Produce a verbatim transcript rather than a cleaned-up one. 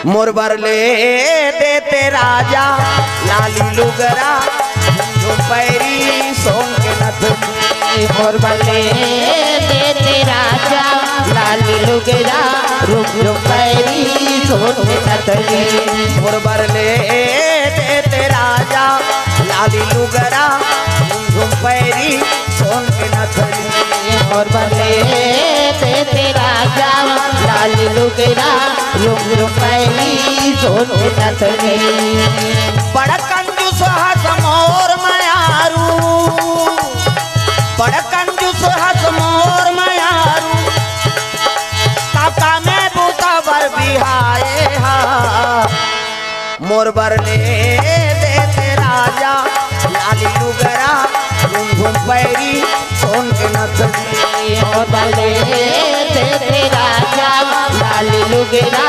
मोर बर ले देते राजा लाली लुगरा, झुमझुम पैरी सोन के नथनी। मोर बर ले देते राजा लाली लुगरा, झुमझुम पैरी सोन के नथनी। मोर बर ले देते राजा लाली लुगरा, झुमझुम पैरी सोन के नथनी। मोर बर ले देते राजा लाली लुगरा, झुमझुम पैरी सोन के नथनी। बड़ कंजूस हस मोर मयारू, बड़ कंजूस हस मोर मयारू, काका में बूता बर बिहाए हा। मोर बर ले देते राजा लाली लुगरा, झुमझुम पैरी सोन के नथनी। मोर बर ले देते राजा लाली लुगरा,